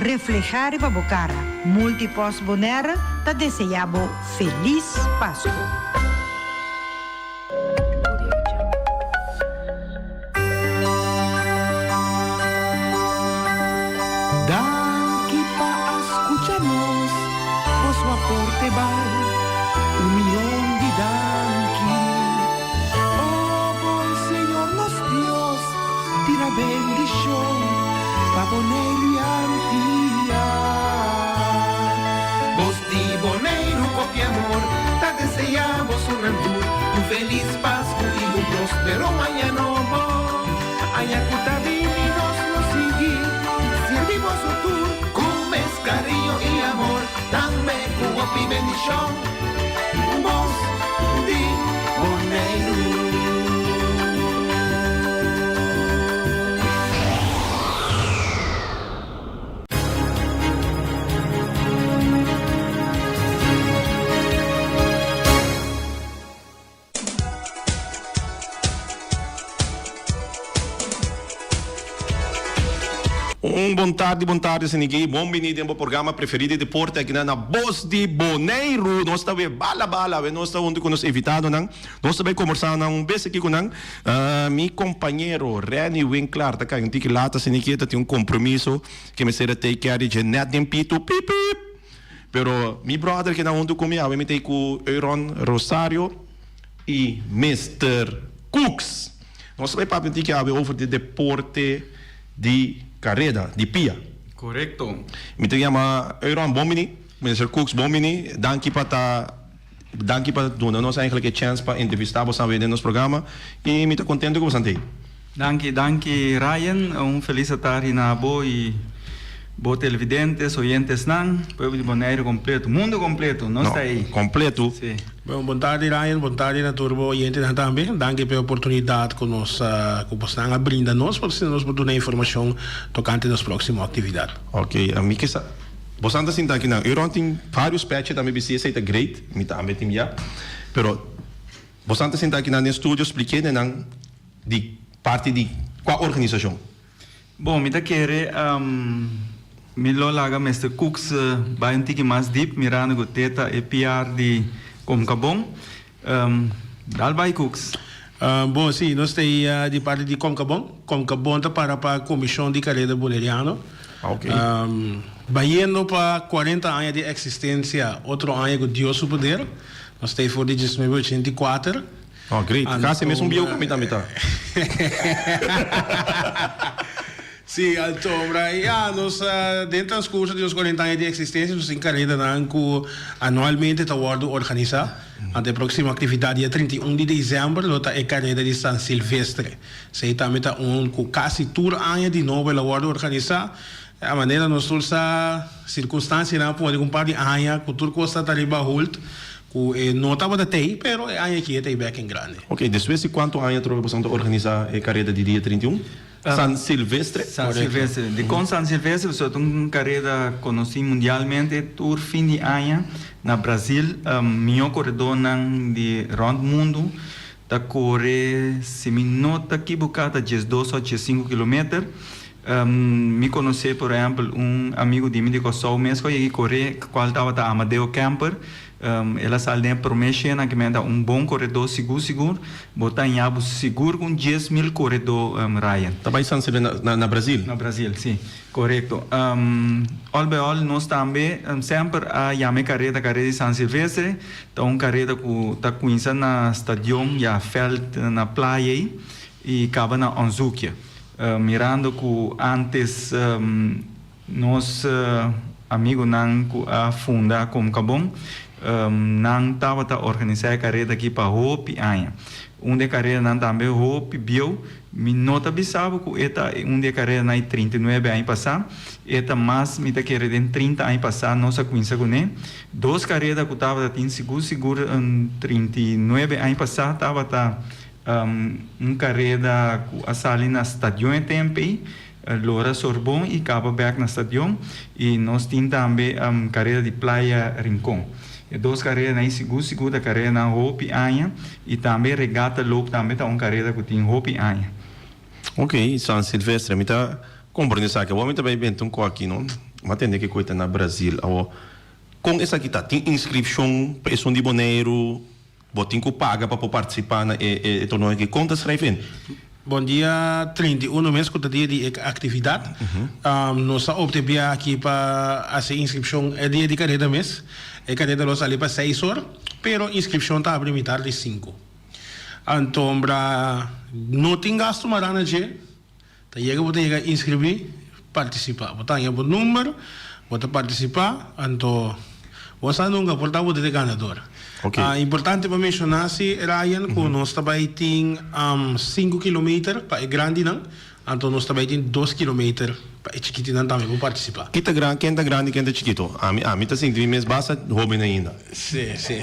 reflehá riba bo kara. Multipost Bonaire ta deseá bo Felis Pasku! Danki pa a skucha nos, boso aporte bal un mion di danki. O bon Señor nos Dios, tira bendishon pa Boneiru i Antia. Bos di Boneiru kopi amor ta deseá boso nan tur un felis Pasku i un prospero aña nobo. Aña ku ta bini nos lo sigui sirbi boso tur ku mes kariño i amor, tambe ku hopi bendishon. Bos di Boneiru. Un bon tardi, bon tardi Senigui, bon bini den bo programa preferi di deporte aki na Bos di Boneiru. Nos ta we bala bala, we nos ta hunto ku nos invitadonan. Nos ta bai kombersá nan un bes aki ku nan. Mi kompañero Renny Winklaar ta kai un tiki lata Senigui, ta tin un kompromiso ke mester a take care di dje nèt den pitu, pip pip. Pero mi brother ke na hunto ku mi awe mi ta ku Euron Rosario i Mister Cooks. Nos ta bai papia un tiki awe over di deporte di kareda, di pia. Korekto. Mi ta yama Euron bon bini, Mister Cooks bon bini, danki pa ta danki pa duna nos eigenlijk e chèns pa entrevistá boso awe den nos programa i mi ta kontento ku boso ta ei. Danki danki Ryan, un felis atardi na bo y bo televidentes, oyentesnan, pueblo di Bonaire completo, mundo completo, nos ta ey. Completo. Si. Bueno, bon tardi Ryan, bon tardi na tur bo oyentenan tambe. Danki pa e oportunidat ku nos ku bosnan a brinda nos pa asina nos por duna informashon tokante nos próksimo aktividat. Ok, mi ke sa, bosnan ta sinta akinan, Euron tin varios peche tambe bisti, esei ta great, mi tambe tin ya, pero bosnan ta sinta akinan den studio splikende nan Di parti di kua organisashon? Bon, mi ta kere mi lo laga Mister Cooks bai un tiki mas dip mirando ku te ta e PR di Comcabon. Dal bai Cooks. Bon, si, nos ta ei di parti di Comcabon. Comcabon ta para pa Komishon di Kareda Boneriano. Bayendo pa kuarenta aña di eksistensia otro aña ku Dios su poder. Nos ta ei for di diesnuebe ochenta i kuater. Oh great, casi mesun bieu cu mi tambe ta. Sí, altombra. Ya, nos den transcurso di nos cuarenta aña di existencia nos tin caredanan cu anualmente ta wordo organisa. Anto e proximo actividad dia 31 di december lo ta e careda di San Silvestre. Esey tambe ta un cu casi tur aña di nobo el a wordo organisa. A manera nos tur sa, circunstancianan a pone cu un par di aña cu tur cos ta ta riba hold. Ku e no tabata tei, pero e aña aki e tei bek en grandi. Ok, despues di kuantu aña atrobe boso ta organisa e kareda di dia 31? San Silvestre? San Silvestre. Dikon San Silvestre? Pasobra ta un kareda konosí mundialmente tur fin di aña na Brazil. Mihó koredónan di rònt mundu ta kore, si mi no ta kibuká, ta diesdos òf diesinku kilometer. Mi konosé por ehèmpel un amigu di mi di Kòrsou mes ku a yega kore, kual tabata Amadeo Kemper. El a sali den e promé shena ki men ta un bon koredó sigur sigur. Bo ta haña bo sigur ku un 10,000 koredó, Ryan. Ta bai San Silvestre na Brazil? Na Brazil, si. Korekto. Òl bai òl nos tambe semper a yama e kareda kareda di San Silvestre. Ta un kareda ku ta kuminsá na stadion ya vèlt na playa ei i kaba na Onzukia. Mirando ku antes nos amigunan ku a funda Comcabon, nan tabata organisá e kareda aki pa hopi aña. Un di e karedanan tambe hopi bieu. Mi no ta bisa bo ku e ta un di e karedanan di 39 aña pasá. E ta mas, mi ta kere den 30 aña pasá nos a kuminsá kuné. Dos kareda ku tabata tin sigur sigur 39 aña pasá tabata Un kareda ku a sali na stadion e tempu ei, lora Sorbon i kaba bèk na stadion. I nos tin tambe kareda di Playa Rincon. E dos karedanan ei sigur sigur ta karedanan hopi aña i tambe Regata Loop tambe ta un kareda ku tin hopi aña. Ok, San Silvestre, mi ta komprende esaki. Awor mi ta bai benta un kòki, no? Mi a tende ke koe ta na Brazil. Awor, kon esaki ta? Tin inskripshon pa esun di Boneiru? Bo tin ku paga pa por partisipá na e torneo aki? Kon ta skrijf in? Bon dia 31 mes ku ta dia di e aktividat. Nos a opta e bia aki pa hasi inskripshon e dia di kareda mes. E kareda lo sali pa seis or, pero inskripshon ta abri mitar di sinku. Antombra no tin gastu mará na dje. Ta yega bo ta yega inscribí, participá. Bo ta haña bo number, bo ta participá, anto bo sa nunca por ta bo ta e ganador. Ok. Importante pa menciona si, Ryan, cu nos ta bay tin sinku kilometer pa e grandinan, anto nos ta bay tin dos kilometer pa e chikitinan tambe por participá. Ki ta gran, ken ta grandi, ken ta chikito? Ami, ami ta sinti mi mes basta hoben ainda. Sí, sí.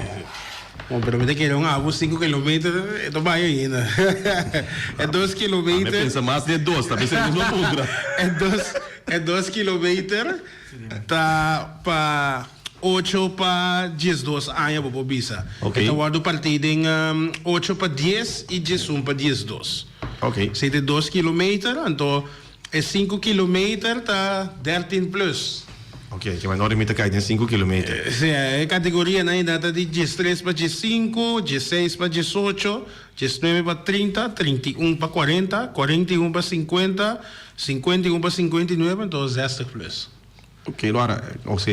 Bon, pero mi ta kere un abu sinku kilometer e ta bai ainda. E dos kilometer. A mi pensa mas di e dos, ta bisa e mismo puntra. E dos, e dos kilometer ta pa ocho pa diesdos aña bo por bisa. Ok. E ta wòrdu partí den ocho pa dies i diesun pa diesdos. Ok. Si ta e dos kilometer, anto E sinku kilometer ta dertin plus. Ok, ke manera mi ta kai den sinku kilometer? Sí, e kategorianan ei ta di diestres pa diesinku, diesseis pa diesocho, diesnuebe pa trinta, trinta i un pa kuarenta, kuarenta i un pa sinkuenta, sinkuenta i un pa sinkuenta i nuebe, anto zestig plus. Ok, lo ara, ok,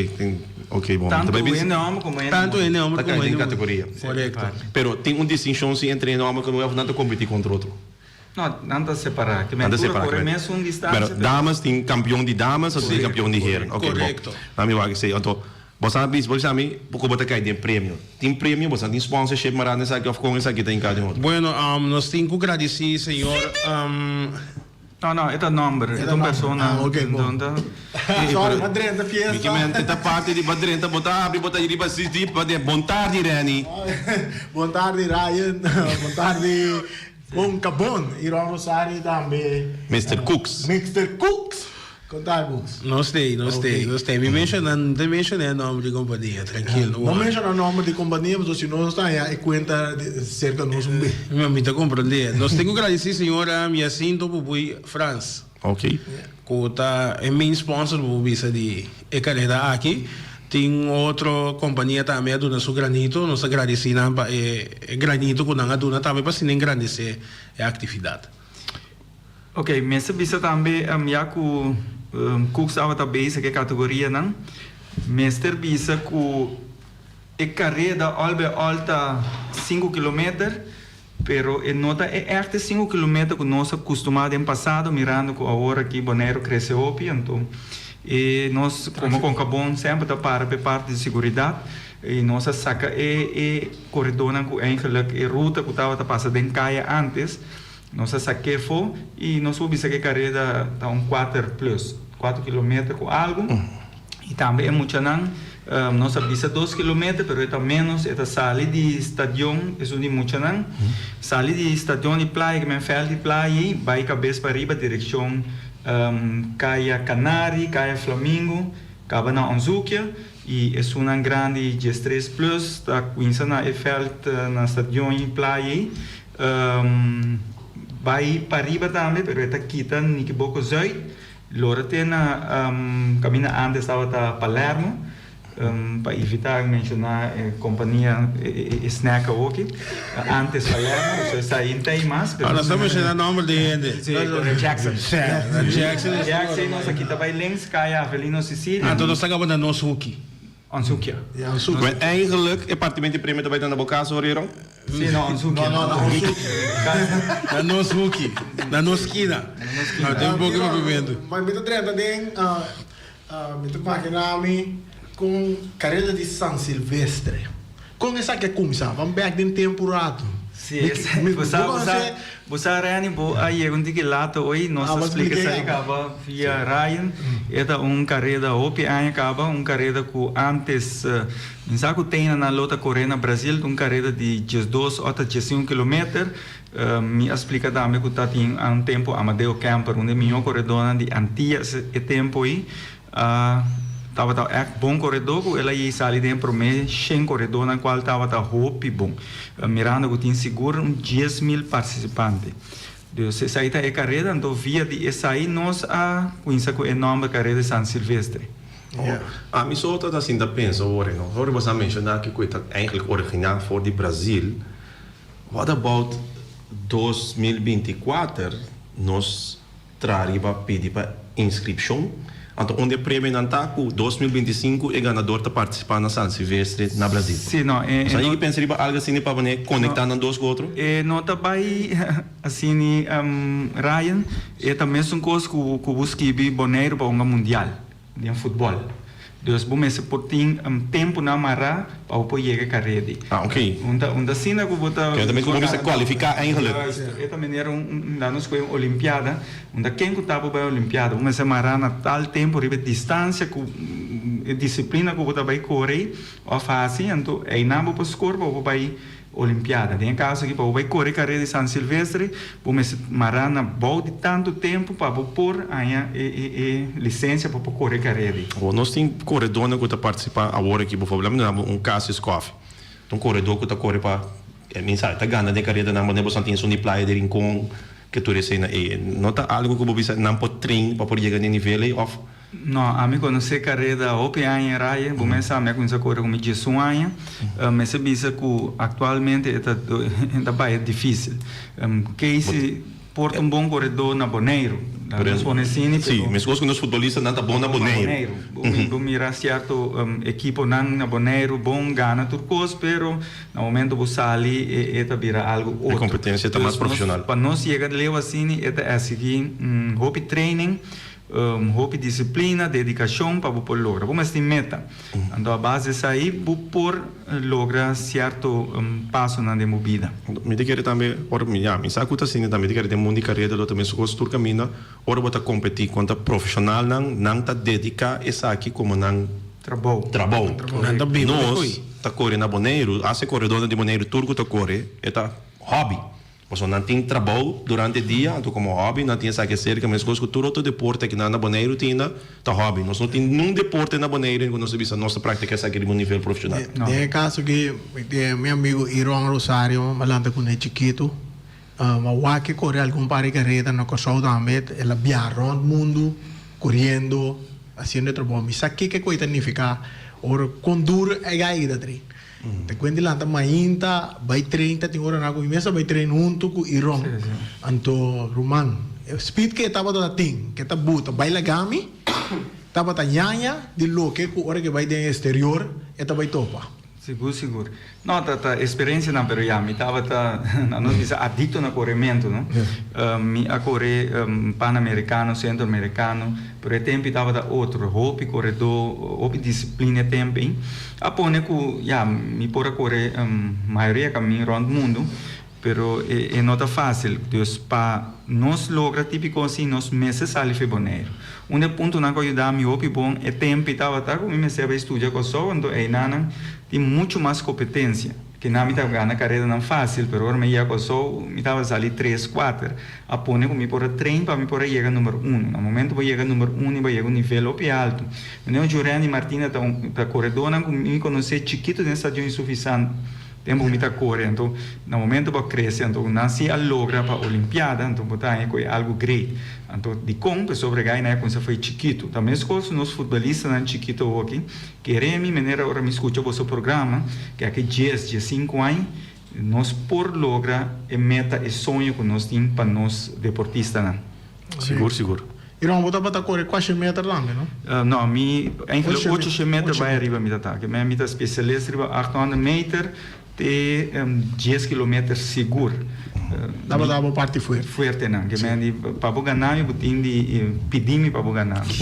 ok, bon. Tantu hende hòmber komo hende muhé. Tantu hende hòmber komo hende muhé. Ta kai den kategoria. Korekto. Pero tin un distinshon si entre hende hòmber ku muhé òf nan ta kompetí kontra otro? No, nan ta separá. Ke Nan ta men tur a separá, kore ke men. mesun distansia, Pero pero. damas tin kampion di damas anto tin kampion di heren. Ok, bon. Korekto. Nan mi wak esei. Anto, bo sa bis, bo bisa mi poko bo ta kai den premio. Tin premio? Bo sa tin sponsorship mará na esaki òf kon esaki ta hinká den otro? Bueno, nos tin ku gradisí señor. No, no, e ta nòmber. E ta un persona. Ah, ok, bon. Enton ta. Sorry, bo a drenta Mi fiesta. ke men e ta parti di bo a drenta, bo ta habri, bo ta riba CD, bo ta Bon tardi, Renny. Bon tardi, Ryan. Bon tardi. Bon Cabon y Ron Rosario tambe. Mister Cooks. Mister Cooks! Con ta Cooks? No stay, no stay, no stay. Mi menciona, no ta menciona e nomber di compania, tranquil. No menciona nomber di compania pasobra si no nos ta haña e cuenta cerca nos un be. Mi ta comprende. Nos tin cu gradici señor Jacinto Pupuy Frans. Ok. Cu ta e main sponsor bo por bisa di e careda aki. Tin otro compania tambe a duna su granito. Nos ta gradici nan pa e granito cu nan a duna tambe pa asina engrandece e actividad. Ok, mester bisa tambe ya cu Cooks tabata bezig cu e categorianan, mester bisa cu e careda all by all ta sinku kilometer. Pero e no ta e ègt e sinku kilometer ku nos a kustumá den pasado, mirando ku awor aki Boneiru krese hopi, anto e nos komo Konkabon semper ta para pa e parti di seguridat i nos a saka e e koredónan ku eigenlik e ruta ku tabata pasa den kaya ántes, nos a sak'é afó i nos por bisa ku e kareda ta un kuater plus, kuater kilometer ku algu. I tambe e muchanan, nos a bisa dos kilometer, pero e ta menos, e ta sali di stadion, esun di muchanan, sali di stadion di playa, ke men vèlt di playa ei, bai kabes pa riba direkshon Kaya Kanari, Kaya Flamingo, kaba na Onzukia, i esunnan grandi diestres plus ta kuinsa na e vèlt na stadion i playa ei, bai pa riba tambe, pero e ta kita Nikiboko Zuid. Lora te na caminda antes tabata Palermo, pa evita menciona e compania e snack awoki, antes Palermo, so esai in tei mas. Ahora nos ta menciona nomber di hende. Si, correcto. Jackson. Jackson. Jackson nos a kita bay links, caya Avelino Cecilia. Anto nos ta caba na nos hoeki. Ansukia. Ja, Ansukia. Maar eigenlijk, e partimento di premio ta bai na bo cas hoor, Jeroen? Si, no, Ansukia. No, no, na Ansukia. Na nos hoeki. Na nos skina. Na nos skina. No, tin un poco papiamentu. Maar mi ta drenta den, mi ta imagina mi con careda di San Silvestre. Con esaki a cuminsa? Ban bek den tempo un rato. Si, bo sa, bo sa, bo sa Renny, bo a yega un tiki lato hoy, nos a splika esaki caba via Ryan, e ta un careda hopi aña caba, un careda cu antes, mi sa cu tena nan lo ta core na Brazil, ta un careda di diesdos o ta diesinco kilometer, mi a splika tambe cu ta tin un tempo Amadeo Kemper, un di e miho coredonan di Antillas e tempo ey, A tabata ègt bon koredó ku el a yei sali den e promé shen koredónan kual tabata hopi bon, mirando ku tin sigur un 10,000 partisipante. Dus esei ta e kareda, anto via di esei nos a kuinsa ku e nòmber Kareda di San Silvestre. Ami so ta sinta pensa awor no. Ora bo sa menciona aki cu e ta eigenlijk origina for di Brazil, what about 2024 nos traha riba pidi pa inscripcion? Anto unda e premionan ta cu 2025 e ganador ta participa na San Silvestre na Brazil? Si, no, e. Bo sa yigi pensa riba algo asina pa bo conecta nan dos cu otro? E no ta bay asina Ryan, e ta mesun cos cu bo skibi Boneiru pa hunga mundial. Den futbòl. Dus bo mester por tin tempunan mará pa bo por yega e kareda. Ah, ok. Un ta un ta asina ku bo ta. Kende tambe ku bo mester kualifiká eigenlijk. Juist. E ta manera un un laat nos kohe un olimpiada. Un ta ken ku ta por bai olimpiada. Bo mester mará na tal tempu riba e distansia ku e disiplina ku bo ta bai kore òf hasi. Anto einan bo por skor pa bo por bai Olimpiada. Den e kaso aki pa bo bai kore karera di San Silvestre, bo mester mará na bou di tantu tempu pa bo por haña e e e lisensia pa por kore karera di. Awor nos tin koredónan ku ta partisipá awor aki, por fabor, lami duna bo un Cassius Coffee. Ta un koredó ku ta kore pa, mi sa, e ta gana den karedanan, manera bo sa tin esun di Playa di Rincon, ke tur esei na ei. No ta algu ku bo bisa nan por train pa por yega na e nivel ei òf? No, ami konosé kareda hopi aña Raya, bo mes sa mi a kuminsá kore ku mi diesun aña. Mester bisa ku aktualmente e ta e ta bai difísil. Casey por ta un bon koredó na Boneiru, nos pone asina, Sí, pero meskos ku nos futbolistanan ta bon na na Boneiru. Boneiru. Bo bo mira sierto ekiponan na Boneiru bon gana tur kos, pero na momento bo sali e e ta bira algu E otro. kompetensia ta mas Dus nos profeshonal. pa nos yega leu asina e ta eksigí hopi training. Hopi disiplina, dedikashon pa bo por logra. Bo mester tin meta. Anto a base di esei bo por logra sierto pasonan den bo bida. Mi ta kere tambe ora mi, ya, mi sa ku ta asina tambe, mi ta kere den mundu di kareda lo ta mesun kos tur kaminda ora bo ta kompetí kontra profeshonalnan, nan ta dediká esaki komo nan Trabou. trabou. Nan ta biba di Nos koe. ta kore na Boneiru, hasta e koredónan di Boneiru tur ku ta kore e ta hòbi. Pasobra nan tin trabou durante dia, anto komo hòbi nan tin esaki aserka, meskos ku tur otro deporte aki nan na Boneiru tin na ta hòbi. Nos no tin niun deporte na Boneiru ku nos ta bisa nos ta praktika esaki riba un nivel profeshonal. Den e kaso aki mi amigu Iron Rosario a lanta ku ne chikitu, a wak e kore algun par di kareda na Kòrsou tambe, el a biaha rònt mundu koriendo, hasiendo e trabou. Mi sa kiko e koi ta nifiká ora kon duru e gai ta train. Ta kuent di lanta mainta bai train ta tin oranan ku mi mes a bai train huntu ku Iron. Anto ruman e speed ke e tabata ta tin ke ta buta bai laga mi tabata ñaña di loke ku ora ke bai den exterior e ta bai topa. Sigur sigur. No ta ta experiencianan pero ya mi tabata nos bisa adicto na coremento no. Mi a core Panamericano, Centroamericano pero e tempo tabata otro hopi coredo hopi disciplina e tempo ey. A pone ku ya mi por a kore mayoria kamin rònt mundu, pero e no ta fásil. Dus pa nos logra típiko así nos mester sali for Boneiru. Un di e puntonan ku a yuda mi hopi bon e tempu tabata ku mi mester a bai studia Kòrsou, anto einanan tin muchu mas kompetensia. Kinan mi ta gana karedanan fásil, pero ora mi a yega Kòrsou mi tabata sali tres, kuater. A pone ku mi por a train pa mi por a yega number uno. Na momento bo yega number uno i bo yega un nivel hopi altu. Meneer Jurandy Martina ta un ta koredónan ku mi konosé chikitu den stadion Insufisan tempu ku mi ta kore. Anto na momento bo a krese anto nan si a logra pa olimpiada anto bo ta haña ku e algu great. Anto dikon? Pasobra e gainan a kuminsá fo'i chikitu. Ta meskos nos futbolistanan chikitu awoki. Kere mi manera ora mi skucha boso programa ke aki djes, diesinku aña Nos por logra e meta, e soño ku nos tin pa nos deportistanan. Sigur, sigur. Iron, bo tabata kore kuashe meter tambe, no? No, mi eigenlijk ocho she meter bai ariba mi ta ta. Mi ta spesialist riba 800 meter te dies kilometer sigur. Tabata bo parti fuerte. Fuertenan. Ke men di pa bo gana mi bo tin di pidi mi pa bo gana mi.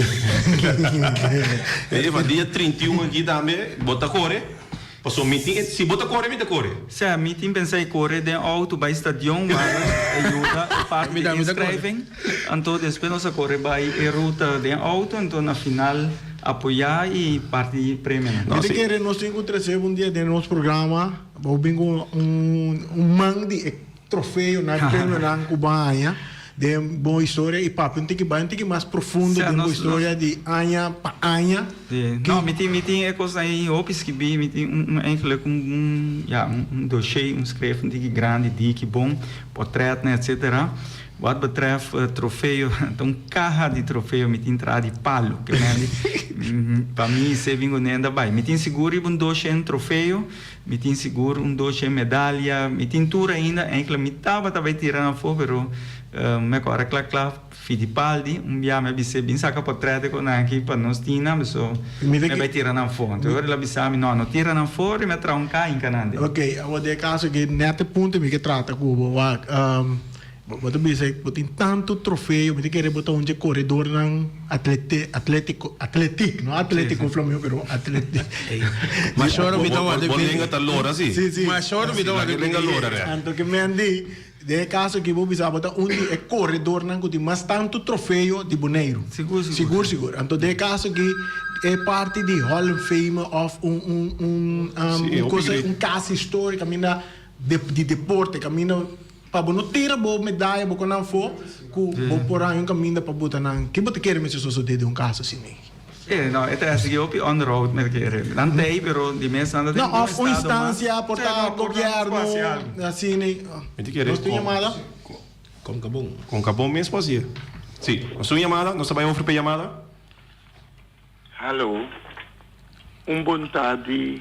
Eva, dia 31 aki tambe bo ta kore? Paso mi tin e, si bo ta kore mi ta kore. Sea, mi tin pensa e kore den auto bai stadion wara e yuda e parti di inschrijving. Anto despues nos a kore bai e ruta den auto anto na final apoya y parti premionan. Mi ta kere nos tin ku trese un dia den nos programa bo bin ku un man di e trofeonan, premionan ku bo a haña den bo historia y papia un tiki bai un tiki mas profundo den bo historia di aña pa aña. Sí, no, mi tin, mi tin e kosnan ei hopi skibí, mi tin un, un eigenlijk un, un, ya, un, un dossier, un schrift un tiki grandi, diki, bon, portretnan, etcetera. Wat betreft trofeo, ta un kaha di trofeo mi tin traha di palu. Ke men di, pa mi se bin ku nenda bai. Mi tin sigur riba un doshen trofeo, mi tin sigur un doshen medalia, mi tin tur ainda. Enkele mi tabata bai tira nan afó, pero mi a kòrda kla kla Fitipaldi un bia mi a bis'é bin saka potrèt e konan aki pa nos tin nan, paso mi bai tira nan afó. Anto el a bisa mi, no, no tira nan afó, mi a traha un kaha hinka nan den. Ok, awor den e kaso aki nèt e punto mi ke trata ku bo. Wak, bo ta bisa bo tin tantu trofeo, mi ta kere bo ta un dje koredornan atlete, atlétiko, atletik, no atlétiko Flamingo, pero atletik. Mashor mi ta wòrdu Bo lenga ta lora si. Si, si. Mashor mi ta wòrdu Lenga lora, re. Anto ke men di. Den e kaso aki bo bisa bo ta un di e koredornan ku tin mas tantu trofeo di Boneiru. Sigur sigur. Sigur sigur. Anto den e kaso aki e parti di Hall of Fame òf un un un un cosa un kas historia kaminda di deporte kaminda pa bo no tira bo medaya bo kon afó ku bo por haña un kaminda pa buta nan. Ke bo ta kere mester sosodé den un kaso asina? E no, e ta hasi hopi onderhoud met kere. Nan tei, pero di mes nan ta den No, un of un estado mas. instancia, por Sí, ta no, por ta nos por hasi gobierno, algo. asina. Mi ta kere Nos tin con yamada? Con Cabon. Con Cabon mes por hasié. Sí, nos tin un yamada, nos ta bai over p'e yamada. Hallo, un bon tardi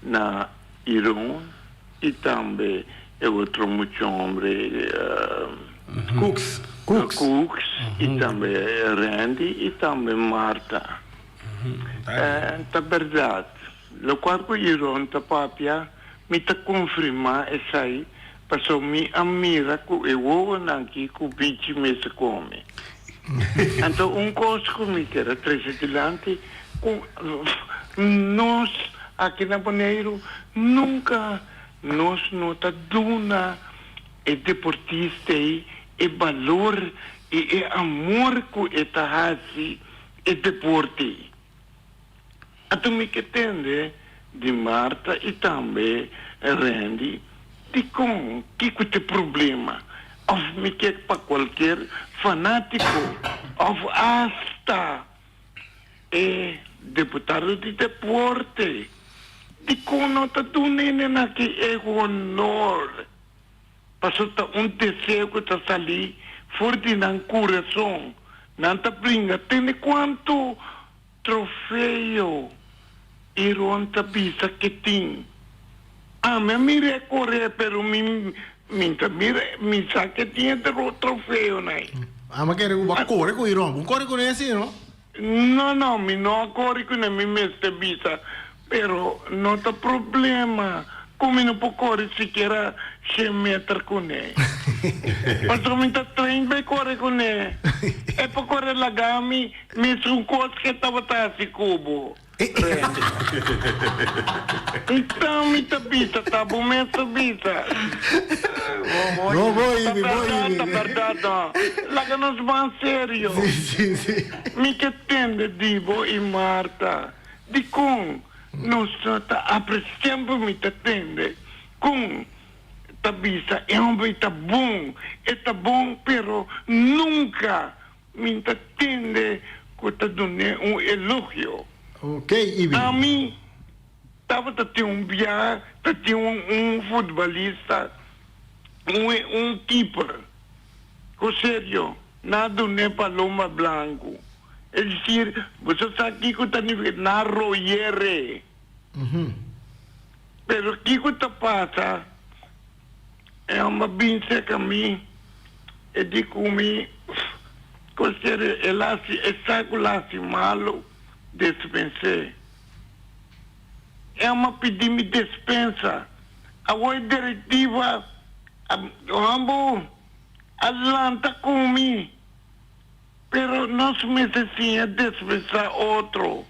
na Iron y tambe e otro mucho hombre Cooks. Cooks y tambe Randy y tambe Martha. Ta berdad, locual cu Iron ta papia mi ta confirma esai pasobra mi a mira cu e wowonan aki cu bichi mester come. Anto un cos cu mi kier a trece dilanti cu nos aki na Boneiru nunca nos no ta duna e deportista ei e balor y e amor cu e ta haci e deporte ei. Anto mi ke tende di Martha y tambe Randy dicon kico ta e problema of mi ke pa cualkier fanatico of hasta e deputado di deporte dicon no ta duna hende aki e honor. Pasobra ta un deseo ku ta salí for di nan kurason. Nan ta bringa, Tende kuantu trofeo Iron ta bisa ke tin. Ami a mira e kore, pero mi mi ta mira, mi sa ke tin e trofeonan ei. Ami a kere ku bo a kore ku Iron. Bo kore kuné si, no? No, no, mi no a kore kuné, mi mester bisa. Pero no ta problema ku mi no por kore sikiera shen meter kuné. Pasobra mi ta train pa e kore kuné. E por kore laga mi mesun kos ku e tabata hasi ku bo, Randy. Nta mi ta bisa, ta bo mes ta bisa. No, bo Ta ibi, bo bèrdat, ibi. ta bèrdat no. Laga nos ban serio. Sí, sí, sí. Mi ke tende di bo i Marta. Dikon nos no ta apresiá? Mi ta tende kon ta bisa e homber ta bon, e ta bon, pero nunka mi ta tende ku ta dun'é un elogio. Ok, Ibi. Ami tabata tin un bia ta tin un futbolista, un un keeper, ku serio nan a dun'é paloma blanku. Es decir, boso sa kiko ta nifica na royere. Pero kiko ta pasa, e homber bin cerca mi, e di cu mi, Cu serio, el haci, e sa cu el haci malo, despens'é. E homber pidi mi despensa. Awor e directiva, homber a lanta cu mi. Pero nos mester siña despresá otro,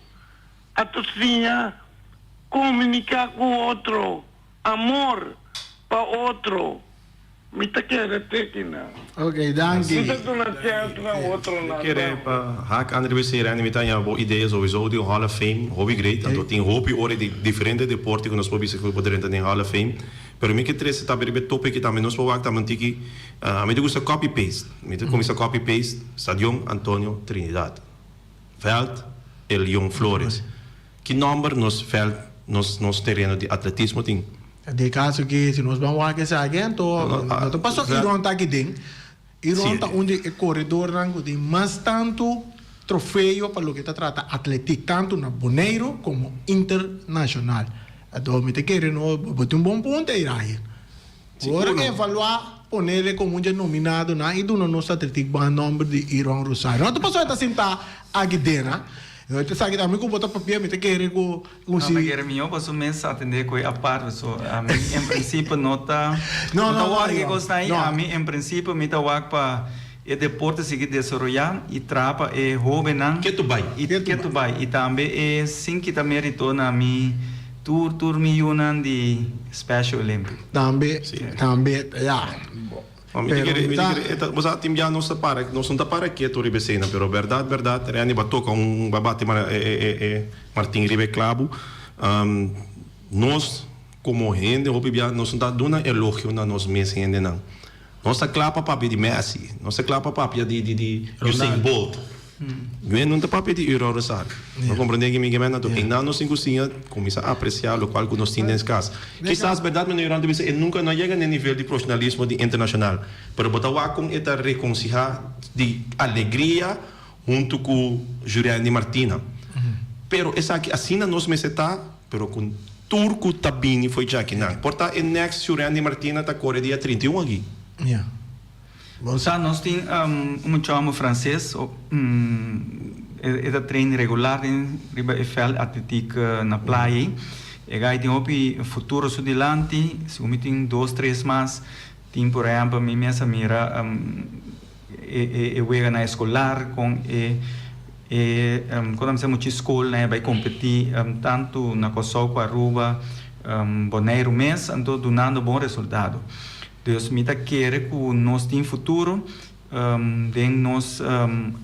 ato siña komuniká ku otro, amor pa otro. Mi ta kere teki nan. Ok, danki. Mi ta duna chèns na otronan Mi kere tambe. pa hak André Becerra mi ta haña bo idea sowieso di un Hall of Fame hopi great anto tin hopi ora di diferente deporte ku nos por bisa ku por drenta den Hall of Fame pero mi ke trese tambe riba e topic aki tambe nos por wak tambe un tiki Mi ta gusta copy paste. Mi ta cuminsa copy paste Stadion Antonio Trinidad. Veld Elion Flores. Ki nomber nos veld, nos nos tereno di atletismo tin? Den e caso aki si nos ban wak esaki anto no ta paso Iron ta aki den. Iron ta un di e koredornan ku tin mas tantu trofeo pa loke ta trata atletik, tantu na Boneiru komo internashonal. Anto mi ta kere no bo tin un bon punto ei Rahil. Ora ku evaluá ponele komo un dje nominadonan i duna nos atletik ban nòmber di Iron Rosario. No ta pasobra e ta sintá aki den, ha. Esaki ta mi ku bo ta papia mi ta kere ku. No, ta kere mihó paso mes atendé ku e apart paso ami en prinsipio no ta no ta wòrdu ke kosnan ei ami en prinsipio mi ta wak pa e deporte sigui desaroyá i traha pa e hóbennan Ketu bai. i ketu bai i tambe e sin kita mérito na mi tur tur mi yunan di Special Olympic. Tambe tambe ya. No, mi ta kere, mi ta kere, e ta, bo sa, tin bia nos ta para, nos no ta para ketu riba esei nan, pero bèrdat, bèrdat, Randy bo a toka un, bo a bati e, e, e, e martin riba e klabu. Nos komo hende hopi bia nos no ta duna elogio na nos mes hendenan. Nos ta kla pa papia di Messi, nos ta kla pa papia di, di, di Usain Bolt. Wen no ta papia di Euro Rosario. No comprende ki mi ke menda to. Einan nos tin ku siña kuminsá apresiá lokual ku nos tin den kas. Kisas bèrdat mi no ta bisa e nunka no a yega na e nivel di profesionalismo di internashonal. Pero bo ta wak kon e ta rekonsihá di alegria huntu ku Jurendi Martina. Pero esaki asina nos mester ta, pero ku tur ku ta bini fo'i djakinan. Por ta e next Jurendi Martina ta kore dia 31 aki. Bo sa nos tin un mucha homber frances e ta train regular den riba e veld atletiek na playa ei. E guy tin hopi futuro su dilanti, segun mi tin dos tres mas. Tin por ehempel mi mes a mira e weganan escolar con e e con ta bisa mucha scolnan e bay competi tanto na Corsou cu Aruba, Boneiru mes anto dunando bon resultado. Dus mi ta kere ku nos tin futuro den nos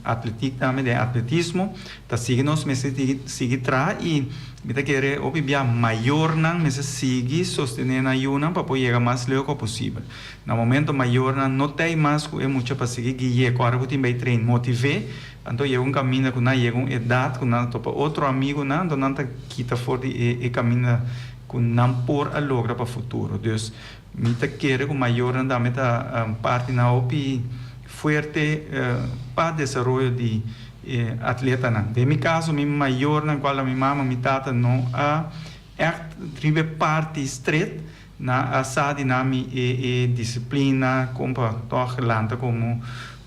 atletiek tambe, den atletismo. Ta sigui nos mester sigui traha i mi ta kere hopi bia mayornan mester sigui sostené nan yunan pa por yega mas leu ku posibel. Na momento mayornan no ta ei mas ku e mucha pa sigui gui'é ku ora ku tin bai train motiv'é, anto yega un kaminda ku nan yega un edat ku nan ta topa otro amigunan anto nan ta kita for di e kaminda ku nan por a logra pa futuro. Dus Mi ta kere ku mayornan tambe ta parti na hopi fuerte pa desaroyo di e atletanan. Den mi kaso mi mayornan kual ta mi mama, mi tata no a ègt riba e parti stret, nan a sa di nan mi e e disiplina kon pa tòg lanta komo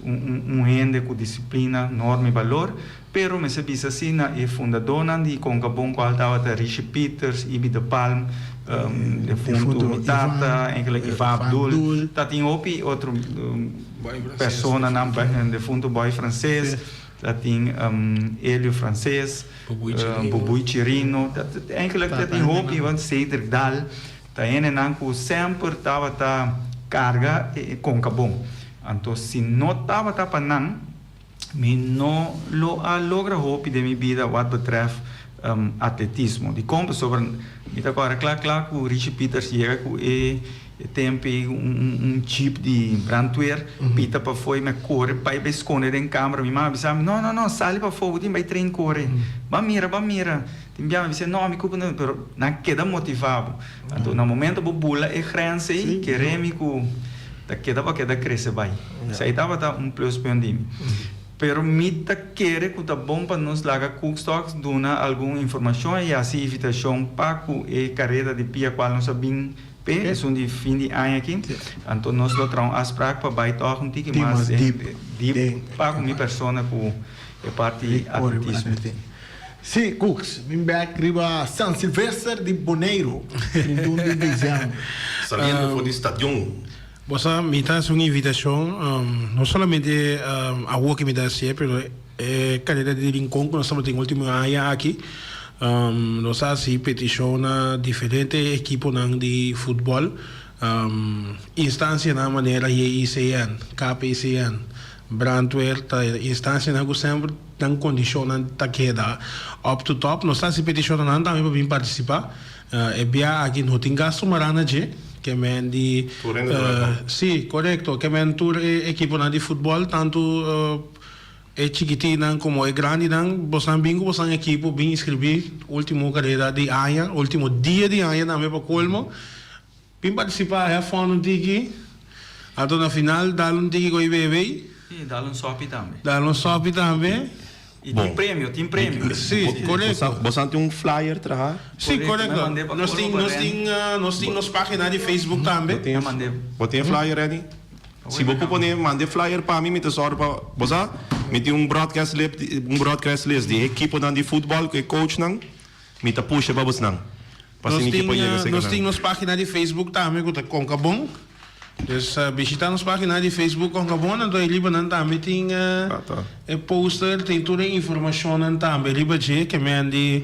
un hende ku disiplina, norma i balor. Pero mester bisa si na e fundadónan di Konkabon kual tabata Rishi Pieters, Ibi de Palm, defuntu mi tata, enkele Ivan Abdul, ta tin hopi otro personanan, defuntu Boy Frances, ta tin Elio Frances, Bubuy Chirino, enkele ta tin hopi, Cedric Daal, ta hendenan ku semper tabata karga e Konkabon. Anto si no tabata pa nan. Mi no lo a logra hopi den mi bida wat betreft atletismo. Dikon? Pasobra mi ta kòrda kla kla ku Richie Pieters yega ku e tempu ei un jeep di brandweer pita pafó i mi a kore bai bai skonde den kamera. Mi mama a bisa mi, no no no sali pafó bo tin bai train kore. Ban mira ban mira. Tin bia mi bisa no mi kupa no pero nan keda motivá bo. Anto na momento bo bula e grens ei kere mi ku ta keda pa keda krese bai. Esei tabata un pluspunt di mi. Pero mi ta kere ku ta bon pa nos laga Cookstocks duna algun informashon i hasi invitashon pa ku e kareda di pia kual nos a bin p'e, esun di fin di aña aki. Anto nos lo traha un afsprak pa bai tòg un tiki mas dip pa ku mi persona ku e parti atletismo. Sí, Cooks, bin bek riba San Silvester di Boneiru, 31 di dezèmber. Saliendo for di stadion. Bo sa, mi ta hasi un invitashon, no solamente awor ke mi ta hasié, pero e karera di Rincon ku nos tabatin ultimo aña aki, nos a hasi petishon na diferente ekiponan di futbòl, instansianan manera JICN, KPCN, Brandweer, ta instansianan ku semper. Nan kondishonnan ta keda up to top. Nos ta hasi petishon na nan tambe pa bin partisipá. E bia aki no tin gastu mará na dje. Ke men di. Tur hende ta welkom. Sí, korekto. Ke men tur e ekiponan di futbòl, tantu e chikitinnan komo e grandinan, bosnan bin ku bosnan ekipo, bin inskribí. Último karera di aña, último dia di aña tambe pa kolmo. Bin participa have fun un tiki. Anto na final dal un tiki ku e bebe. Si, dal un sòpi tambe. Dal un sòpi tambe. I tin premio, tin premio. Si, korekto. Bo sa tin un flyer traha? Si, korekto. Nos tin, nos tin, nos tin nos pagina di Facebook tambe. Bo tin e flyer ready? Si bo por pone, manda e flyer pa mi, mi ta sòru pa, bo sa, mi tin un broadcast lip, un broadcast list di e ekiponan di futbòl ku e coachnan, mi ta pusha pa bosnan, pa asina ekipo yega serka nan. Nos tin nos pagina di Facebook tambe ku ta Konkabon. Dus bishita nos pagina di Facebook Konkabon, anto ei riba nan tambe tin e poster, tin tur e informashonnan tambe riba dje, ke men di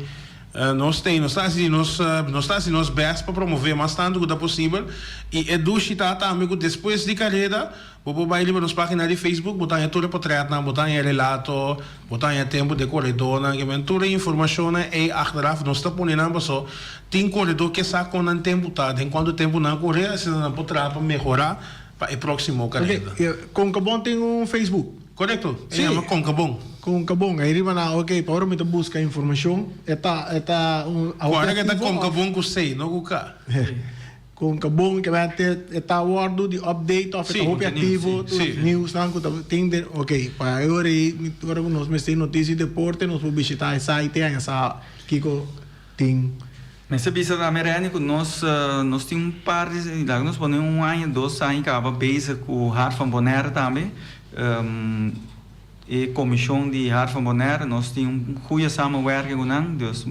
nos tin, nos ta hasi nos, nos ta hasi nos best pa promove mas tantu ku ta posibel, i e dushi ta tambe ku despues di kareda bo por bai riba nos pagina di Facebook, bo ta haña tur e potretnan, bo ta haña e relato, bo ta haña tempu di e koredónan, ke men tur e informashonnan ei achteraf nos ta pone nan paso tin koredó ke sa kon nan tempu ta, den kuantu tempu nan a kore, asina nan por traha pa mehorá pa e próksimo kareda. Oke, Konkabon tin un Facebook? Korekto, e yama Konkabon. Konkabon, ei riba nan, oke, pa ora mi ta buska informashon, e ta, e ta un. Kòrda ke ta Konkabon ku C, no ku K. Konkabon, ke men te, e ta wòrdu di update òf e ta hopi aktivo, tur nieuwsnan ku ta tin den, oke, pa e ora ei, ora ku nos mester notisia di deporte, nos por bishita e site ei, sa kiko tin. Mester bisa tambe Renny ku nos nos tin un par di laga nos pone un aña dos aña kaba bezig ku Hart van Bonaire tambe e komishon di Hart van Bonaire nos tin un goeie samenwerking ku nan dus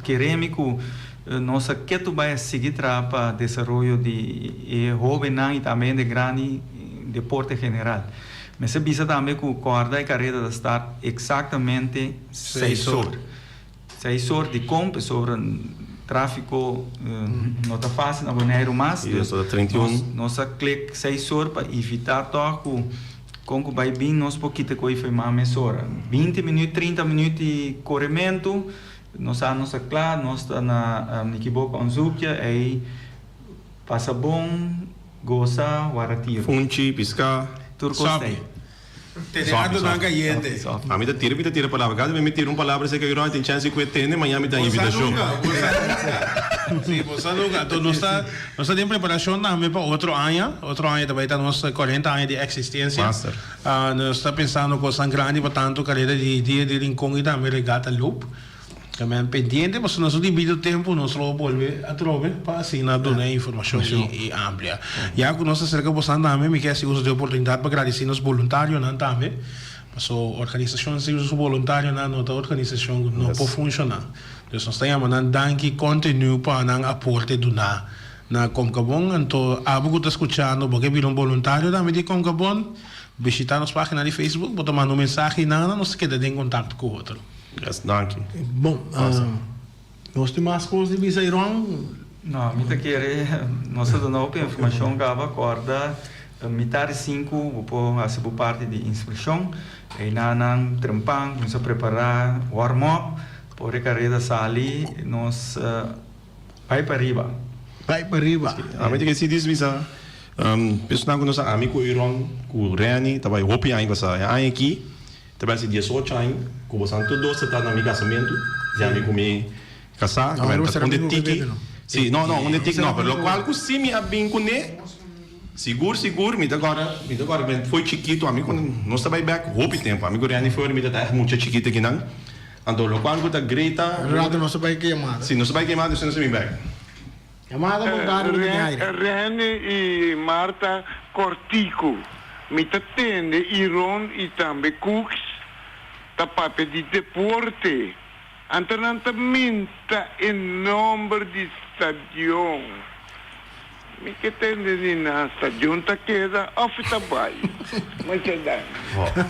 keremi ku nos a ketu bai a sigui traha pa desaroyo di e hobennan i tambe hende grandi deporte general. Mester bisa tambe ku kòrda e kareda ta start eksaktamente seis or. Seis or di kon pasobra trafiko no ta fasil na Boneiru mas. Dus nos a klik seis or pa evita tòg ku kon ku bai bin nos por kita ku e firma mesora. Binti minüt, trinta minüt di korementu, nos sa nos ta kla, nos ta na Nikiboka Onzukia, ei pasa bon, gosa, wara tiro. Funchi, piská. Tur kos ta ei. Tene ardonan cayente. Ami ta tira, mi ta tira palabra. Cada vez mi tira un palabra esei cu Roy tin chance cu e tende, mañana mi ta invitacion. Bo sa nunca, bo sa nunca. Si, bo sa nunca. Anto nos ta, nos ta den preparacion tambe pa otro aña. Otro aña ta bay ta nos cuarenta aña di existencia. Master. Nos ta pensando cosnan grandi pa tanto careda di Dia di Rincon y tambe Regata Loop. Tamen pendiente pasobra nos no tin bido tempu nos lo bolbe atrobe pa asina duna e informashon i amplia. Ya ku nos ta serka bosan tambe mi ke hasi uso di e oportunidat pa gradisi nos boluntarionan tambe paso organisashon sin su boluntarionan no ta organisashon ku no por funshoná. Dus nos ta yama nan danki kontinu pa nan aporte duná na Komkabon. Anto abo ku ta skuchando bo ke bira un boluntario tambe di Komkabon bishita nos pagina di Facebook bo ta manda un mensahe nan nos ta keda den kontakto ku otro. Yes, danki. Bon, nos tin mas kos di bisa Iron? No, mi ta kere nos a duna hopi informashon kaba. Kòrda mitar di sinku bo por hasi bo parti di inskripshon. Einanan trempan kuminsá prepará warm up pa ora e kareda sali nos bai pa riba. Bai pa riba. Ami ta kere si dismisa personal ku nos a ami ku Iron ku Renny ta bai hopi aña pasá. E aña aki. Ta bai hasi diesocho aña ku bosan tur dos ta ta na mi kasamentu, ya mi ku mi kasá, ku mi ta un de tiki, si, no, no, un de tiki no, pero lokual ku si mi a bin kuné, sigur, sigur, mi ta kòrda, mi ta kòrda mi foi chikitu, ami ku nos ta bai bèk hopi tempu, ami ku Renny Flor mi ta ta ègt mucha chikitu akinan, anto lokual ku ta great ta. Rato nos ta bai kemada. Si, nos ta bai kemada, despues nos ta bin bèk. Yamada bon tardi bo tin aire. Rene i Marta Cortico mi ta tende Iron i tambe Cooks ta papia di deporte anto nan ta minta e nomber di stadion. Mi ke tende di nan stadion ta keda of ta bai. Masha danki.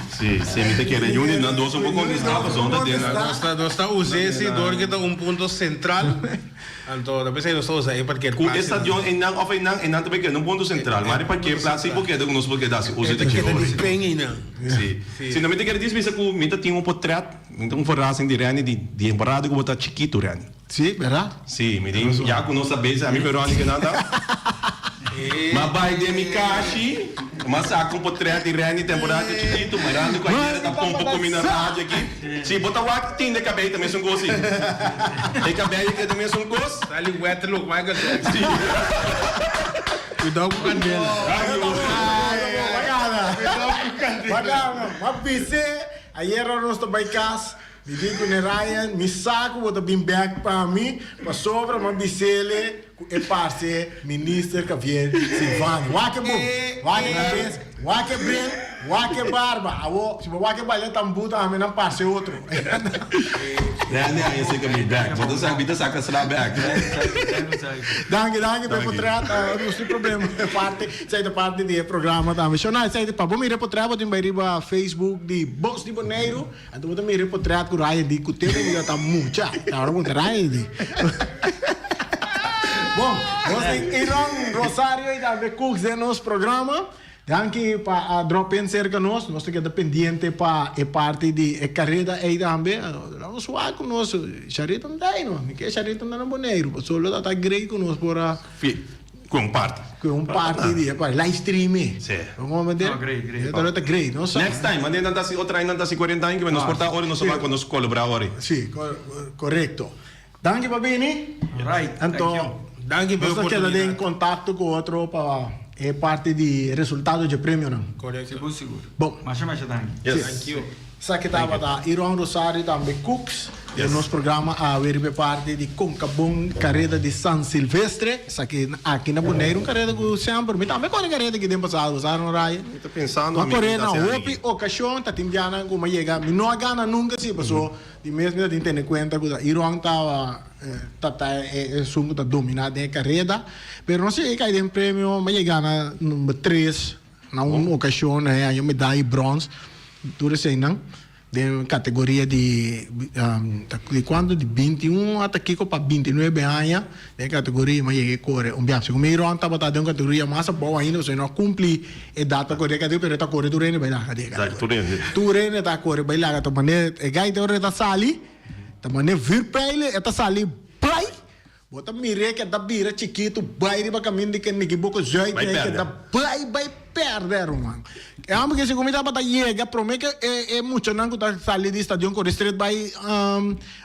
Si, si mi ta kere Juni nan dos un por contesta pasobra ta den nan. Nos ta nos ta us'é si dor ke ta un punto central anto ta p'esei nos ta usa e parker Ku e plaza. stadion einan of einan einan ta bay keda un punto central ma riba ke plaza si por keda ku nos por keda hasi uso di E ta dje keda ora. di pen einan. Si. Si no mi ta kere dismisa ku mi ta tin un potret mi ta un verrassing di Renny di di temporada ku bo ta chikitu Renny. Sí, berdad? Sí, mi tin ya cu nos ta bezig, ami cu Veronica nan ta. M'a bay den mi kashi, m'a saca un potret di Randy temporada cu chikito, mirando cu ayera ta pompa cu mi na radio aki. Sí, bo ta wak tin de cabey ta mesun cos sí. E cabey aki ta mesun cos. Sali wet look, Michael Jackson. Sí. Cuidao cu candela. Bacana. Ma bis'é, ayera nos ta bai cas, mi di cu ne Ryan, mi sa cu bo ta bin bek pa mi, pasobra m'a bis'ele cu e parce Minister Javier Silvano. Wak e bon, wak e cabes, wak e bril, wak e barba. Awo, si bo wak e baila tambú tambe nan parce otro. Randy a yese ka mi bek. Bo ta sa, mi ta saka sla bek. Danki, danki pa e potret. Nos tin problema e parti. Esei ta parti di e programa tambe. Shonai, esei ta pa bo mira e potret bo tin bai riba Facebook di Bos di Boneiru. Anto bo ta mira e potret ku Ryan di ku tempu mi ta mucha. Ta ora bo ta Ryan di. Bon, nos tin Iron Rosario i tambe Cooks den nos programa. Danki pa a drop in serka nos. Nos ta keda pendiente pa e parti di e kareda ei tambe. Nos wak ku nos Sharito no ta ei no. Mi ke Sharito no ta na Boneiru. Pasobra lo ta ta great ku nos por a. Ku un parti. Ku un parti di e parti. Live stream e. Si. Bo comprende? No, great, great. E ta great. Nos sa. Next time, mane nan ta hasi otro aña nan ta hasi cuarenta aña, nos por ta ora nos a ban ku nos kolobra ora. Si, korekto. Danki pa bini. Right, thank Anto, you. Danki pa e nos ta keda den oportunidat. kontakto ku otro pa e parti di resultado dje premionan. Korekto. Sigur, sigur. Bon. Masha, masha danki. Yes. Thank you. Esaki tabata Iron Rosario tambe Cooks den nos programa awe riba e parti di Concabon Careda di San Silvestre. Esaki aki na Boneiru un careda cu semper mi tambe core careda aki den pasado, bo sa no Ryan? Mi ta pensando Mi a ami core tin na ta haci hopi ocasion ta tin bianan cu mi a yega mi no a gana nunca si paso di mes mi ta tin tene cuenta cu ta Iron tawa ta ta esun cu ta domina den e careda pero no si e cay den premio mi a yega na number tres. Na un ocasion a haña medaya di brons tur eseinan den categoria di di cuanto di binti un ata kico pa binti nuebe aña den categoria mi a yega e core un biaha. Segun mi Ron tabata den un categoria mas abou ainda pasobra e no a cumpli edad pa core e categoria pero e ta core tur hende bay laga den e categoria. Tur hende ta core bay laga ta manera e gaita ora e ta sali ta manera vuurpijlen e ta sali plai. Bo ta mir'é ke ta bira chikitu bai riba kaminda di Keniki Boko Zuid Bai ei ke pèrdè. ta bai bai pèrdè ruman. E hòmber ke segun mi tabata yega promé ke e e muchanan ku ta sali di stadion kore stret bai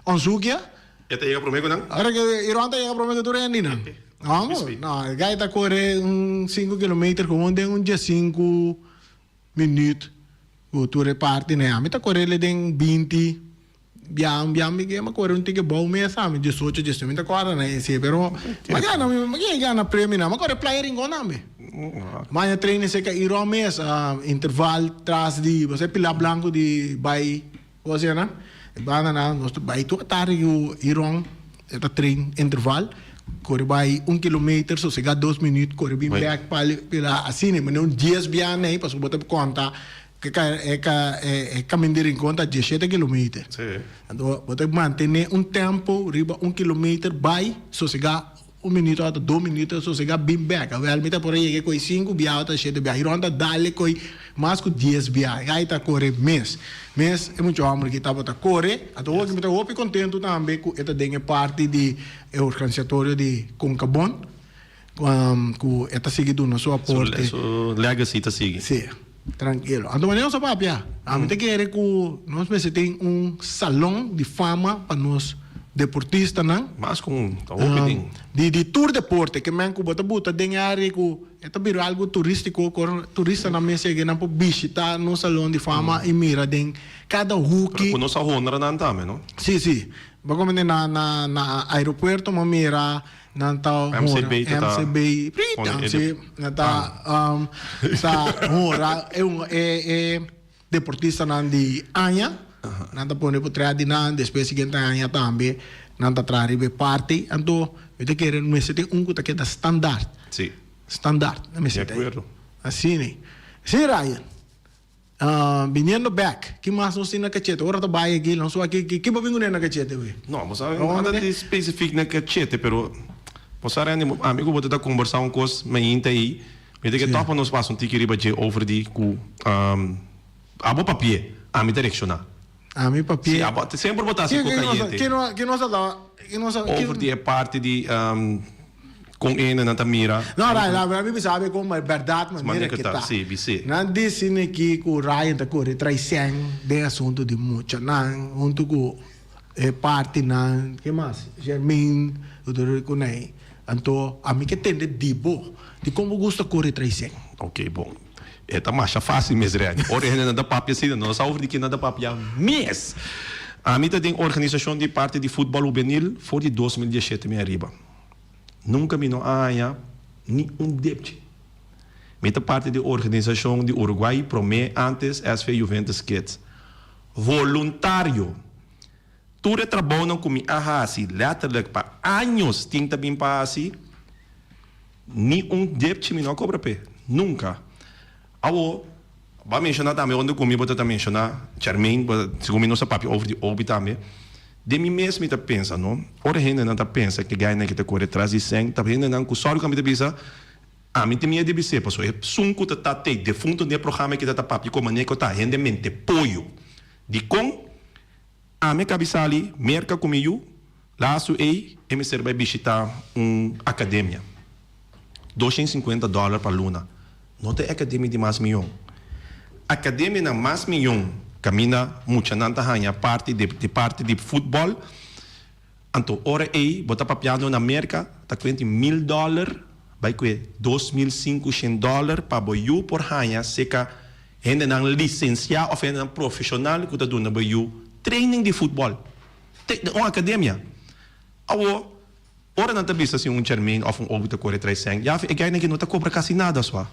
Onzukia. E ta yega promé ku nan? Ora ke Iron ta yega promé ku tur hendenan. Hòmber, no, e gai ta kore un sinku kilometer gewoon den un diesinku minuut ku tur e partinan. Ami ta kore den binti. Bia un bia mi gema kore un tiki bou mes ami diesocho diesnuebe mi ta kòrda na esei pero mi a gana mi a gana premio nan mi a kore playa Rincon tambe mi a haña training serka Iron mes interval tras di bo sa e pila blanco di bai bo sa nan e banda nan nos ta bai tur atardi ku Iron e ta train interval kore bai un kilometer sosega dos minuut kore bin bek pa pila asina manera un dies bia nei pasobra bo ta konta E kamin di Rincon ta diesshete kilometer. Anto bo ta mantené un tempo riba un kilometer bai sosegá un minuto ota dos minuto sosegá bin bèk. Awèl mi ta por a yega koi sinku biaha ota shete biaha. Hiron ta dale koi mas ku dies biaha. E ai ta kore mes. Mes e mucha hòmber aki tabata kore. Anto hopi mi ta hopi kontentu tambe ku e ta den e parti di e organisatorio di Concabon. Ku e ta sigui duna su aporte. Su legacy ta sigui. Sí, trankilo. Anto wanneer nos a papia, ami ta kere ku nos mester tin un salon di fama pa nos deportistanan. Mas ku un, ta hopi tin. Di di tur deporte, ke men ku bo ta buta den e área ku e ta bira algu turístiko, ku turistanan mes yega nan por bishita nos salon di fama i mira den kada huki. Pero ku nos a honra nan tambe, no? Sí, sí. Bo komende na na na aeropuerto bo mira. Nan ta hora MCB ta ta MCB pone Pritan e si nan ta ta hora e un e e deportistanan di aña nan ta pone por di nan despues siguiente aña tambe nan ta traha riba e parti anto mi ta kere mester tin un ku ta keda standaard Si. standaard Di mester ta akuerdo. asina si Ryan. Biniendo bek, ki mas nos tin na kachete? Ora ta bai aki, nos wak ki, ki bo bin kuné na kachete wi? No, bo sa nada di specific na kachete, pero bo sa Randy, ami ku bo ta ta kombersá un kos mainta ei, mi ta ke tòg pa nos pasa un tiki riba dje over di ku abo papié, ami ta reakshoná. Ami papié. Si, abo, semper bo ta hasi ku kayente. Ki nos, ki nos a ta, ki nos a, Over di e parti di Kon ene nan ta mira. No, Ryan, la verdad mi bisa be kon berdad manera ke ta. Si, bis'é. Nan disi neki ku Ryan ta kore traisen den asuntu di muchanan huntu ku e partinan, ke mas? Jermaine, ku tur ku nei. Anto ami ke tende di bo, dikon bo gusta kore traisen? Ok bon. E ta masha fácil mes Renny. Ora e hendenan ta papia asina, no sa over di kinan ta papia mes. Ami ta den organisashon di parti di futbòl hubenil for di 2017 mi ariba. Nunka mi no a haña ni un depchi. Mi ta parti di organisashon di Uruguay promé antes SV Juventus Kids. Voluntario! Tur e trabounan ku mi a hasi letterlijk pa años tin ta bin pa hasi, ni un depchi mi no a kobra p'e. Nunka. Awo, bo a menshoná tambe unda ku mi bo ta ta menshoná Charmaine, bo segun mi nos a papia over di Obi tambe. Den mi mes mi ta pensa no, ora hendenan ta pensa ke gainan ke ta kore tras di sèn, ta hendenan ku sòru ku ami ta bisa, ami tin miedu di bis'é pasobra esun ku ta ta te defunto den e programa ke ta ta papia ku manera ku ta hende mente poyo. Dikon? Ami a kabi sali Merka ku mi yu, lastu ei e mester bai bishitá un akademia. 250 dòler pa luna. No ta e akademia di mas mion. Akademianan mas mion kaminda muchanan ta haña parti di parti di futbòl. Anto ora ei bo ta papiando na Merka ta kuenti mil dòler bai kue 2500 dòler pa bo yu por haña seka hendenan lisensiá òf hendenan profeshonal ku ta duna bo yu training di futbòl. Te un akademia. Awor ora nan ta bisa si un Charmaine òf un Obi ta kore trai sèn, ya e gainan aki no ta kobra kasi nada sua.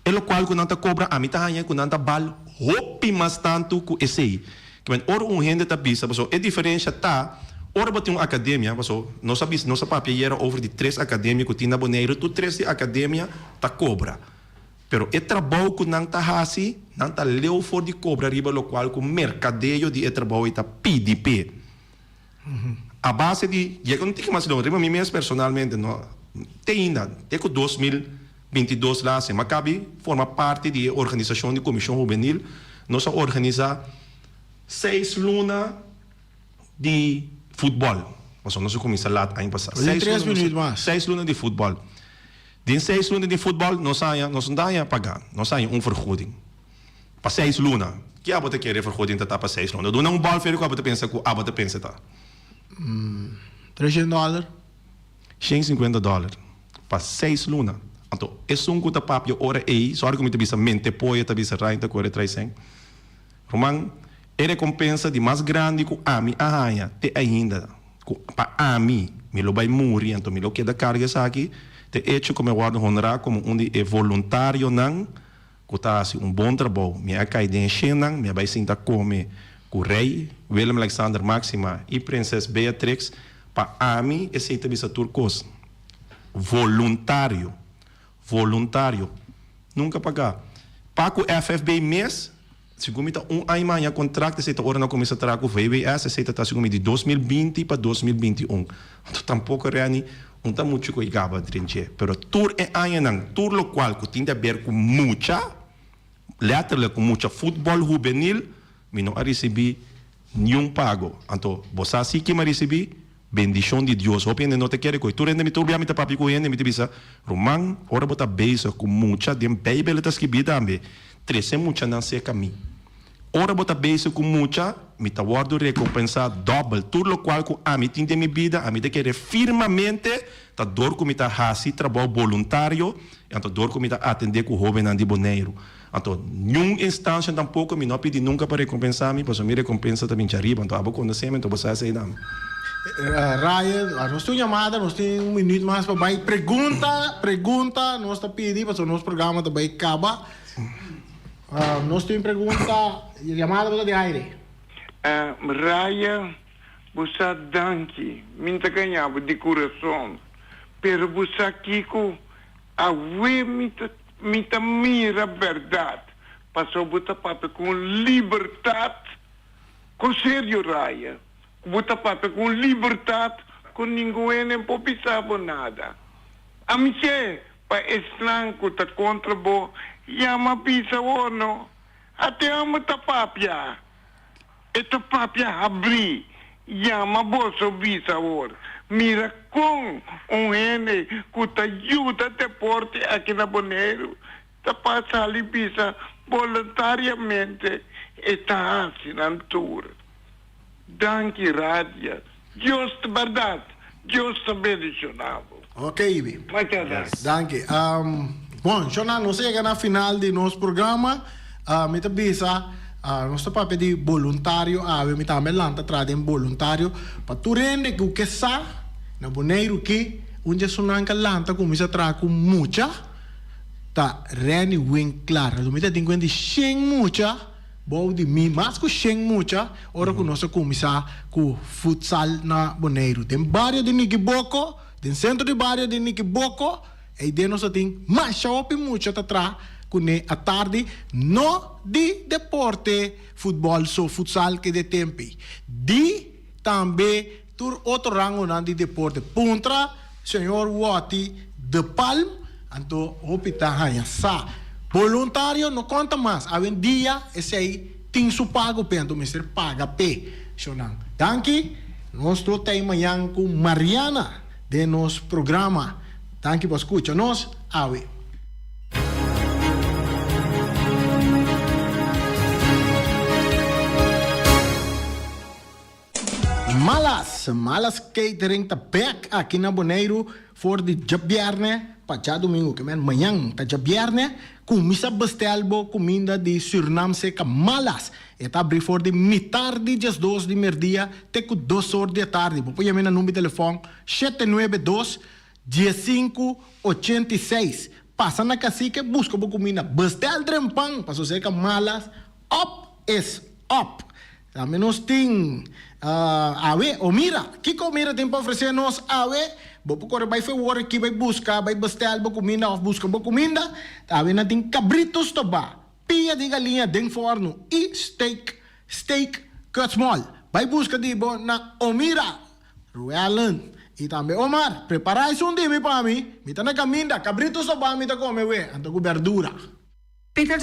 E lokual ku nan ta kobra ami ta haña ku nan ta bal hopi mas tantu ku esei. Kimen ora un hende ta bisa pasobra e diferensha ta ora bo tin un akademia pasobra nos a bisa nos a papia ayera over di tres akademia ku tin na Boneiru tur tres di akademia ta kobra pero e trabou ku nan ta hasi nan ta leu for di kobra riba lokual ku merkadeo di e trabou ei ta pidi p'e. A base di yega un tiki mas leu riba mi mes personalmente no te ainda te ku 2022 la hasi ma kabi forma parti di e organisashon di komishon hubenil nos a organisa seis luna di futbòl pasobra nos a kuminsa lat aña pasá seis luna di futbòl den seis luna di futbòl nos a haña nos no ta haña pagá nos a haña un vergoeding. Pa seis luna. Ki abo ta kere vergoeding ta ta pa seis luna? Duna un bal feru ku abo ta pensa ku abo ta pensa ta. Treshen dòler. 150 dòler pa seis luna. Anto esun ku ta papia ora ei, sòri ku mi ta bisa mente poye ta bisa Ryan ta kore trai sèn. Ruman, e rekompensa di mas grandi ku ami a haña te ainda, ku pa ami, mi lo bai muri anto mi lo keda karga esaki, ta e echo ku mi a wòrdu honrá komo un di e voluntarionan Ku ta hasi un bon trabou. Mi a kai den e shennan, mi a bai sinta kome ku Rei Willem Alexander Maxima i Prinses Beatrix. Pa ami esei ta bisa tur kos. Voluntario. Voluntario. Nunka pagá. Pa ku FFB mes, segun mi ta un aña maña kontrakt, esei ta ora nan kuminsá traha ku VWS, esei ta ta segun mi di 2020 pa 2021. Anto tampoko Renny Un ta muchu ku e gaba drench'é, pero tur e añanan, tur lokual ku tin di aber ku mucha, lèterlik ku mucha futbòl hubenil, mi no a risibí niun pago. Anto, bo sa si kin mi a risibí? Bendishon di Dios. Hopi hende no ta kere ku e. Tur hende mi tur bia mi ta papia ku hende, mi ta bisa, Ruman, ora bo ta bezig ku mucha, den Beibel e ta skibí tambe, Trese muchanan serka mi. Ora bo ta bezig ku mucha, mi ta wòrdu rekompensá dòbel. Tur lokual ku ami tin den mi bida, ami ta kere firmamente ta dor ku mi ta hasi trabou boluntario i anto dor ku mi ta atendé ku hóbennan di Boneiru. Anto, niun instansha tampoko mi no a pidi nunka pa rekompensá mi, pasobra mi rekompensa ta bin djariba. Anto abo konosé mi, anto bo sa esei tambe. Ryan, nos tin un yamada, nos tin un minuut mas pa bai. Pregunta, pregunta nos ta pidi pasobra nos programa ta bai kaba. Nos tin pregunta, yamada bo ta di aire. Raya, bo sa danki, mi n'ta gaña bo di kurason, pero bo sa kiko? Awe mi ta mi ta mira bèrdat, pasobra bo ta papia ku un libertat, kon serio Raya, ku bo ta papia ku un libertat ku ningun hende por bisa bo nada. Ami ke Pa esnan ku ta kontra bo, yama bisa bo no. Ate amo ta papia. E ta papia habrí. Yama boso bisa awor. Mira kon un hende ku ta yuda deporte aki na Boneiru ta pasa sali bisa boluntariamente e ta hasi nan tur. Danki Radia. Dios ta bèrdat. Dios ta bendishoná bo. Ok, Ibi. Danki. Bon, shona, nos a yega na final di nos programa. Mi ta bisa, nos ta papia di boluntario awe. Mi tambe lanta traha den boluntario. Pa tur hende ku ke sa, na Boneiru ki un di esunnan ka lanta kuminsá traha ku mucha ta Renny Winklaar. Mi ta tin kuenta di shen mucha bou di mi, mas ku shen mucha, ora ku nos a kuminsá ku futsal na Boneiru. Den bario di Nikiboko, den sentro di bario di Nikiboko, Ei den nos a tin masha hopi mucha ta traha kuné atardi, no di deporte, futbòl so, futsal ke de tempi, di tambe tur otro rangonan di deporte. Puntra señor Wòti de Palm, anto hopi ta haña sa. Boluntario no konta mas, awendia esei tin su pago p'e, anto mester paga p'e. Shonnan, danki. Nos lo ta ei mañan ku Mariana den nos programa. Danki pa skucha nos awe. Malas, Malas Catering ta bek aki na Boneiru for di djabièrnè pa djadumingu. Ke men mañan ta djabièrnè, kuminsá bestèl bo kuminda di Sürnam seka Malas. E ta abrí for di mitar di diesdos di merdia te ku dos or di atardi. Bo por yama e na number di telefòn 792 Diesinku 86 Pasa na Cacique buska bo kuminda bestel trempan paso serka malas op is op. Tambe nos tin awe Omira. Kiko Omira tin pa ofrese nos awe? Bo por kore bai fewor aki bai buska bai bestel bo kuminda of buska bo kuminda. Awe nan tin kabrito stobá, pia di galiña den forno i steak steak cut small. Bai buska di bo na Omira. Ruellen, I tambe Omar, prepará esun di mi pa mi, mi ta na kaminda, kabritu sobá mi ta kome we, anto ku berdura. Peter.